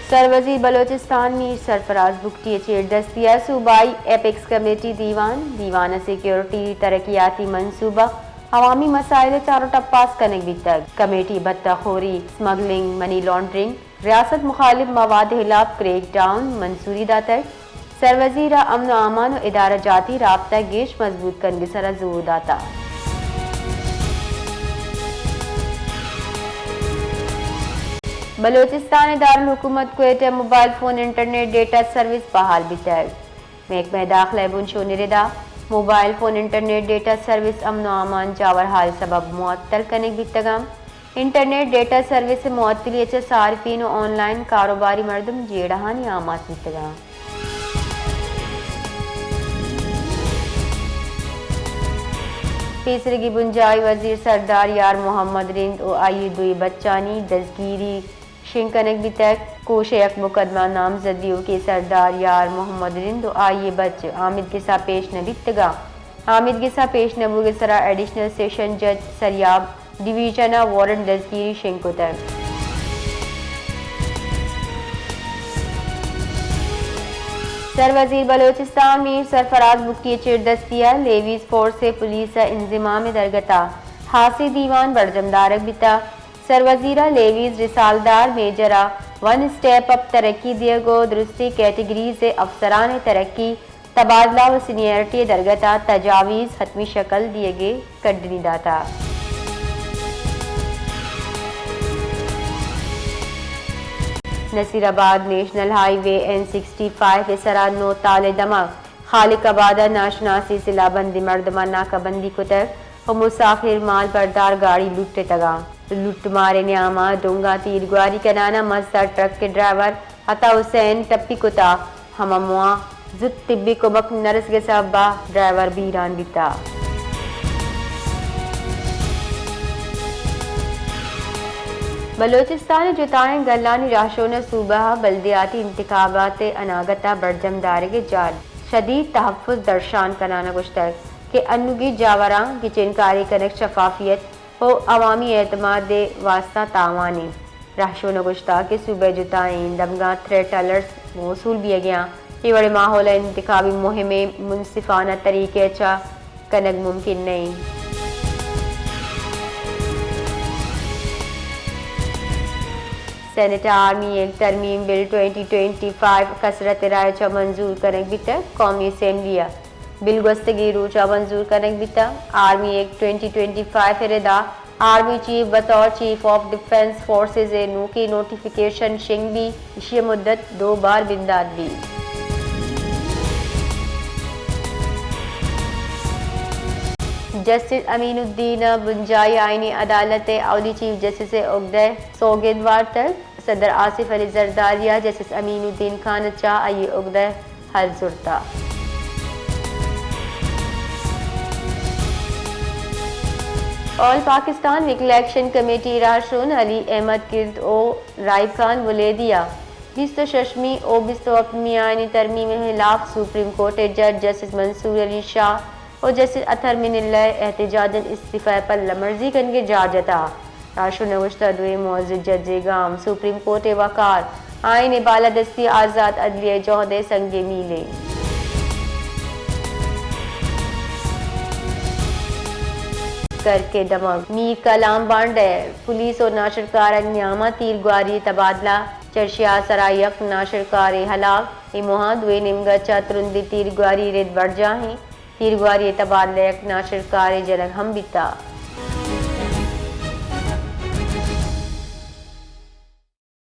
سروزیر بلوچستان میر سرفراز بگٹی ءِ چیردستی ءَ صوبائی ایپکس کمیٹی دیوان، دیوان ءَ سیکورٹی، ترقیاتی منصوبہ، عوامی مسائل ءِ چار ءُ ٹپاس کنگ بیتگ۔ کمیٹی ءَ بھتہ خوری، سمگلنگ، منی لانڈرنگ، ریاست مخالف مواد ءِ ہلاپ کریک ڈاؤن منظوری داتگ۔ سروزیر ءَ امن ءُ امان ءُ ادارہ جاتی رابطہ گیش مضبوط کنگ ءِ سرا زور داتگ۔ بلوچستان ءِ دارالحکومت کوئٹہ ءَ mobile phone internet data service بحال بیتگ۔ محکمہ داخلہ ءِ بنشونی ردا mobile phone internet data service امن ءُ امان جاورحال سبب معطل کنگ بیتگ انت۔ انٹرنیٹ ڈیٹا سروس ءِ معطلی ءَ چہ صارفین ءُ آن لائن کاروباری مردم جیڑہانی آماچ بیتگ انت۔ پیسریگیں بنجاہی وزیر سردار یار محمد رند ءُ آئی ءِ دوئیں بچانی دزگیری شنگ کنگ بیتگ۔ کوش ءِ یک مقدمہ نامزدی ءُ کہ سردار یار محمد رند ءُ آئی ءِ بچ حامد گس ءَ پیش نہ بیتگ انت۔ حامد گس ءَ پیش نہ بوگ ءِ سرا ایڈیشنل سیشن جج سریاب ڈویژن ءَ وارنٹ دزگیری شنگ کتگ۔ سروزیر بلوچستان میر سرفراز بگٹی ءِ چیردستی ءَ لیویز فورس ءِ پولیس ءِ انضمام ءِ درگت ءَ ہاسیں دیوان برجم دارگ بیتگ۔ سروزیر ءَ لیویز رسالدار میجر ءَ ون اسٹیپ اپ ترقی دیگ ءُ درستیں کیٹگریز ءِ افسران ءِ ترقی، تبادلہ ءُ سینیئرٹی ءِ درگت ءَ تجاویز حتمی شکل دیگ ءِ کڈنی داتگ۔ نصیر آباد نیشنل ہائی وے این سکسٹی فائیو ءِ سرا نو تال ءِ دمگ خالق آباد ءَ ناشناسیں سلاہ بندیں مردماں ناکہ بندی کتگ ءُ مسافر مال بردار گاڑی لٹتگ انت۔ لٹ مار ءِ نیام ءَ دنگا تیرگواری کنان ءَ مزد ءَ ٹرک ءِ ڈرائیور عطا حسین ٹپی کتگ۔ ہما موہ ءَ زوت طبی کمک نہ رسگ ءِ سبب ءَ ڈرائیور بیران بیتگ۔ بلوچستان ءِ جتائیں گلانی رہشون ءَ صوبہ ءِ بلدیاتی انتخابات ءِ اناگت ءَ برجم دارگ ءِ جہد شدید تحفظ درشان کنان ءَ گوشتگ کہ انوگیں جاوراں گچین کاری کنگ شفافیت ءُ عوامی اعتماد ءِ واستہ تاوان انت۔ رہشون ءَ گوشتگ کہ صوبہ ءِ جتائیں دمگاں تھریٹ الرٹس موصول بیگ ءَ انت، اے وڑیں ماحول ءَ انتخابی مہم ءِ منصفانہ طریقے ءَ چہ کنگ ممکن نہ انت۔ سینیٹ ءَ آرمی ایکٹ ترمیم بل ٹوئنٹی ٹوئنٹی فائیو کثرت ءِ رائے ءَ چہ منظور کنگ بیتگ۔ قومی اسمبلی ءَ بل گوستگیں روچ ءَ منظور کنگ بیتگ۔ Army act twenty twenty five ءِ ردا آرمی چیف بطور چیف آف ڈیفنس فورسز ءِ نوکیں نوٹیفکیشن شنگ بی، ایشی ءِ مدت دو بار بندات بی۔ جسٹس امین الدین ءَ بنجاہی آئینی عدالت ءِ اولی چیف جسٹس ءِ اگدہ ءِ سوگند وارتگ۔ صدر آصف علی زرداری ءَ جسٹس امین الدین خان ءَ چہ آئی ءِ اگدہ ءِ ہر زرتہ۔ آل پاکستان وکلا ایکشن کمیٹی ءِ رہشون علی احمد کرد ءُ رائب خان بلیدی ءَ بیست ءُ ششمی ءُ بیست ءُ ہپتمی آئینی ترمیم ءِ ہلاف سپریم کورٹ ءِ جج جسٹس منصور علی شاہ ءُ جسٹس اطہر من اللہ ءِ احتجاجاً استعفی ءِ پلہ مرزی کنگ ءِ جار جتہ۔ رہشون ءَ گوشتہ، دوئیں معزز جج ءِ گام سپریم کورٹ ءِ وقار، آئین ءِ بالادستی، آزات عدلیہ ءِ جہد ءِ سنگ میل انت۔ کرک ءِ دمگ میر کلام بانڈ ءَ پولیس ءُ ناشرکار ءِ نیام ءَ تیرگواری ءِ تبادلہ، چرشی ءَ سرا یک ناشرکارے ہلاک۔ اے موہ ءَ دوئیں نیمگ ءَ چہ ترندیں تیرگواری ءِ رد برجاہ انت۔ تیرگواری ءِ تبادلہ ءَ یک ناشرکارے جنگ ہم بیتہ۔